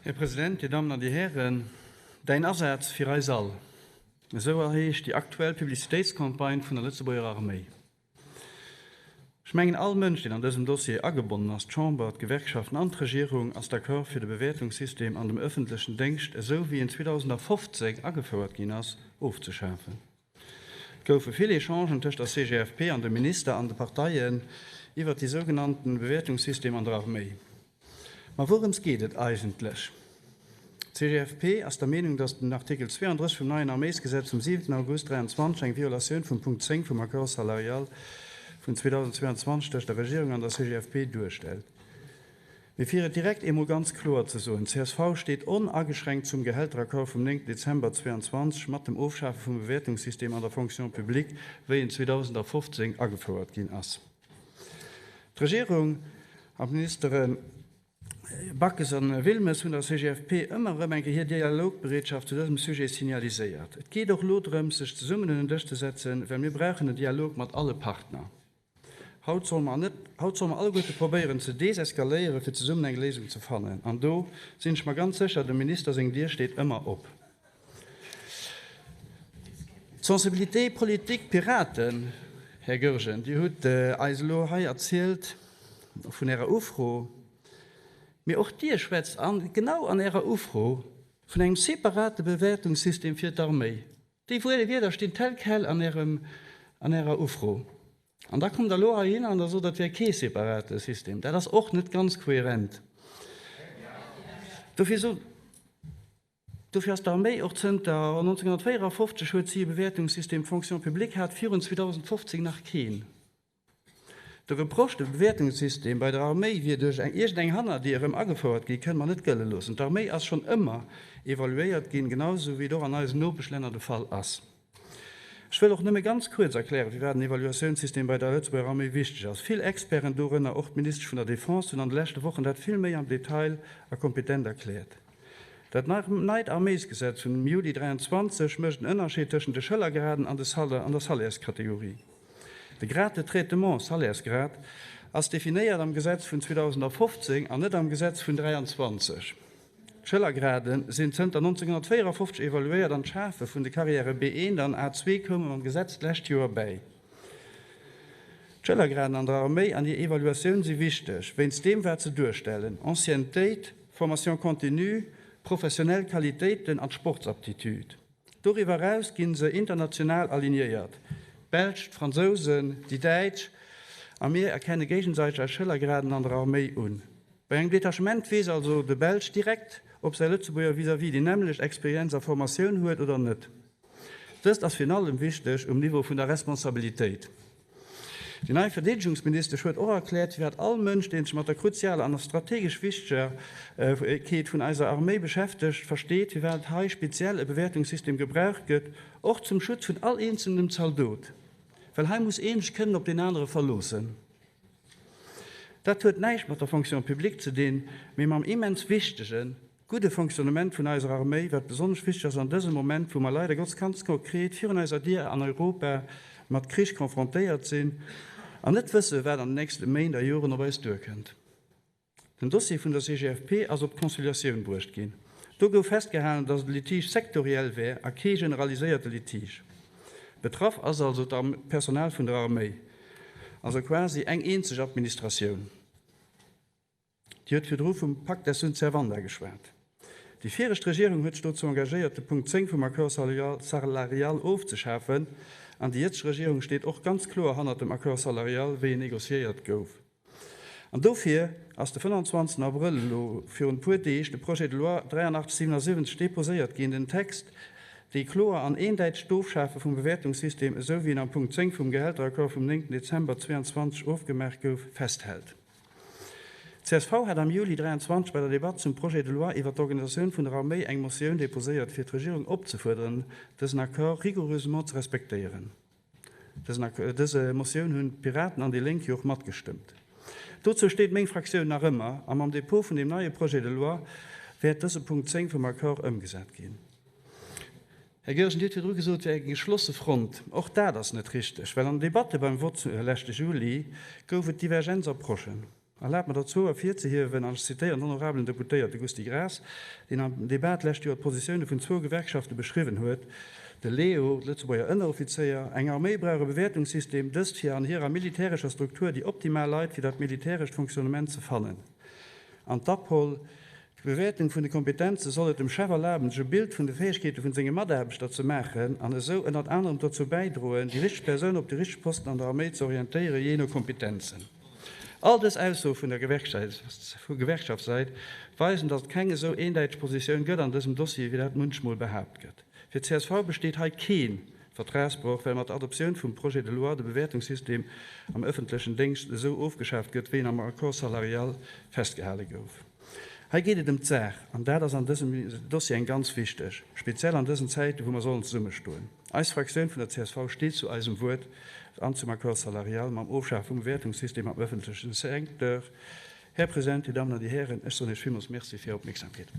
Här President, Dir Dammen an Dir Hären, Däin Asaz fir eis all, esou heescht déi aktuell Publicitéitscampagne vun der Lëtzebuerger Arméi. Ech mengen, all Mënsch, deen an dësem Dossier agebonnen ass, d'Chamber, d'Gewerkschaften an d'Regierung, ass d'accord fir de Bewäertungssystem an dem öffentlechen Déngscht, esou wéi en 2015 agefouert ginn ass, ofzeschafen. Et goufe vill Echangen tëscht der CGFP an dem Minister an de Parteien iwwert dee sougenannten Bewäertungssystem an der Arméi. Ma wourëms geet et eigentlech? D'CGFP ass der Meenung, datt den Artikel 32 vum neien Arméisgesetz vum 7 August 23 eng Violatioun vum Punkt 10 vum Accord salarial vun 2022 tëscht der Regierung an der CGFP duerstellt. Mee fir et direkt eemol ganz kloer ze soen, csv steet onageschränkt zum Gehälteraccord vum 9 Dezember 22 mat dem Ofschafe vum Bewäertungssystem an der Fonction publique, wéi en 2015 agefouert ginn ass. D'Regierung an d'Ministere Backes a Wilmes hunn der CGFP ëmmer erëm eng Kéier hir Dialogbereetschaft zu dësem Sujet signaliséiert. Et geet och elo drëms, sech zesummen un en Dësch ze setzen, well mir brauchen en Dialog mat alle Partner. Haut solle mer net, haut solle mer alleguerte probéieren ze deseskaléieren, fir zesummen eng Léisung ze fannen. An do sinn ech mer ganz sécher, dem Minister seng Dier steet ëmmer op. D'Sensibilité politique Piraten, Här Goergen, Dir hutt eis elo hei erzielt vun Ärer Ufro, mee och Dir schwätzt an, genau an Ärer Ufro vun engem separate Bewäertungssystem fir d'Arméi. Déi Wierder stinn tel quel an Ärem, an Ärer Ufro. An da kommt Der elo heihinner an da sot Der, et wär kee separate System. Dat ass och net ganz kohärent. Dofir sot. Dofir ass d'Arméi och zënter 1954 huet si e Bewäertungssystem, d'Fonction publique hat virun 2015 nach keen. De Reproche, de Bewäertungssystem bei der Arméi wier duerch eng iergendeng Hannerdier erëm agefouert ginn, kënne mer net gëlle loossen. D'Arméi ass schonn ëmmer evaluéiert ginn, genau esou wéi et och an eisen Nopeschlänner de Fall ass. Ech wëll och nëmme ganz kuerz erklären, firwat en Evaluatiounssystem bei der Lëtzebuerger Arméi wichteg ass. Vill Experten, dorënner och d'Ministesch vun der Defense, hunn an de leschte Wochen dat vill méi am Detail a kompetent erkläert. Dat neit Arméisgesetz vun Juli 23 mécht en Ënnerscheed tëschent de Schëllergraden an der Salärskategorie. De Grade de traitement, Salärsgrad, ass definéiert am Gesetz vun 2015 an net am Gesetz vun 23. D'Schëllergrade sinn zënter 1954 evaluéiert an d'Schafe vun de Carrièrë B1 an A2 koume mam Gesetz d'lescht Joer bäi. D'Schëllergraden an der Arméi an hir Evaluatioun si wichteg, wéinst deem wat se duerstellen, Anciennetéit, Formation continue, professionell Qualitéiten an d'Sportsaptitude. Doriwwer eraus gi se international alignéiert, d'Belsch, d'Fransousen, déi Däitsch a mir erkenne géigesäiteg eis Schëllergraden an der Arméi un. Bei engem Detachement weess also de Belsch direkt, ob säi Lëtzebuerger vis-à-vis déi nämmlecht Experienz a Formatioun huet oder net. Dëst ass virun allem wichteg um Niveau vun der Responsabilitéit. Déi nei Verdeedegungsministesch huet och erkläert, firwat all Mënsch, dee sech mat der kruzialer an strategesch Wichtegkeet vun eiser Arméi beschäftegt, versteet, firwat hei speziell e Bewäertungssystem gebraucht gëtt, och zum Schutz vun all eenzelnem Zaldot, well hei muss ee sech kënnen op deen anere verloossen. Dat huet näischt mat der Fonction publique ze dinn, mee mam immens wichtegen, Gudde Fonctionnement vun eiser Arméi, wat besonnesch wichteg ass an dësem Moment, wou mer leider Gottes ganz konkret virun eiser Dier an Europa mat Krich confrontéiert sinn an net wësse wat an den nächste Méint a Joren op eis duerkënnt. Den Dossier vun der CGFP ass op d'Conciliatioun bruecht ginn. Do gouf festgehalen, datt et e Litige sectoriel wär a kee generaliséierte Litige. Betraff ass also d'Personal vun der Arméi, also quasi eng eenzeg Administratioun. Dir hutt virdru vum Pacta sunt servanda geschwat. Déi viregt Regierung huet sech dozou engagéiert, de Punkt 10 vum Accord salarial ofzeschafen, an déi jëtzeg Regierung steet och ganz kloer hannert dem Accord salarial, wéi en négociéiert gouf. An dofir ass de 25 Abrëll, elo virun e puer Deeg, de Projet de loi 8377 déposéiert ginn, den Text, dee kloer an eendäiteg d'Ofschafe vum Bewäertungssystem, esou wéi en am Punkt 10 vum Gehälteraccord vum 9 Dezember 2022 ofgemaach gouf, festhält. Csv hat am Juli 23 bei der Debatt zum Projet de loi iwwert d'Organisatioun vun der Arméi eng Motioun deposéiert, fir d'Regierung opzefuerderen, dësen Accord rigoureusement ze respektéieren. Dëse Motioun hunn d'Piraten an déi Lénk jo och matgestëmmt. Dozou steet meng Fraktioun nach ëmmer a mam Depot vun deem neie Projet de loi wäert dëse Punkt 10 vum Accord ëmgesat ginn. Här Goergen, Dir hutt virdru gesot, et wär eng geschlosse Front. Och dat ass net richteg, well an der Debatte beim Vott leschte Juli gouf et Divergenzapprochen. Erlaabt mer der zwou ervirzehiewen, an ech zitéieren den honorabelen Deputéierte Gusty Graas, deen am Debat d'lescht Joer d'Positioune vun zwou Gewerkschafte beschriwwen huet, De Leo, d'Lëtzebuerger Ënneroffizéier, Eng Arméi brauch e Bewäertungssystem, dëst fir an hirer militärescher Struktur déi optimal Leit fir dat militärescht Fonctionnement ze fannen. An d'Apol, D'Bewäertung vun de Kompetenze soll et dem Chef erlaben, sech e Bild vun de Fäegkeete vun senge Mataarbechter ze maachen an esou ënnert anerem dozou bäidroen, déi richteg Persoun op de richtege Posten an der Arméi ze orientéieren, jee no Kompetenzen. All dës Aussoe vun der Gewerkschaftssäit weisen, datt et keng esou eendäiteg Positioun gëtt an dësem Dossier, wéi dat munchmol behaapt gëtt. Fir d'CSV besteet hei kee Vertragsbroch, well mat der Adoptioun vum Projet de loi de Bewäertungssystem am ëffentlechen Déngscht esou ofgeschaaft gëtt, wéi en am Accord salarial festgehale gouf. Hei geet et ëm d'Saach, an dat ass an dësem Dossier eng ganz wichteg, speziell an dësen Zäiten, wou mer sollen zesummestoen. Eis Fraktioun vun der csv steet zu eisem Wuert an zum Accord salarial mam Ofschafe vum Bewäertungssystem am ëffentlechen Secteur. Här President, Dir Dammen an Dir Hären, ech soen Iech villmools Merci fir Är Opmierksamkeet.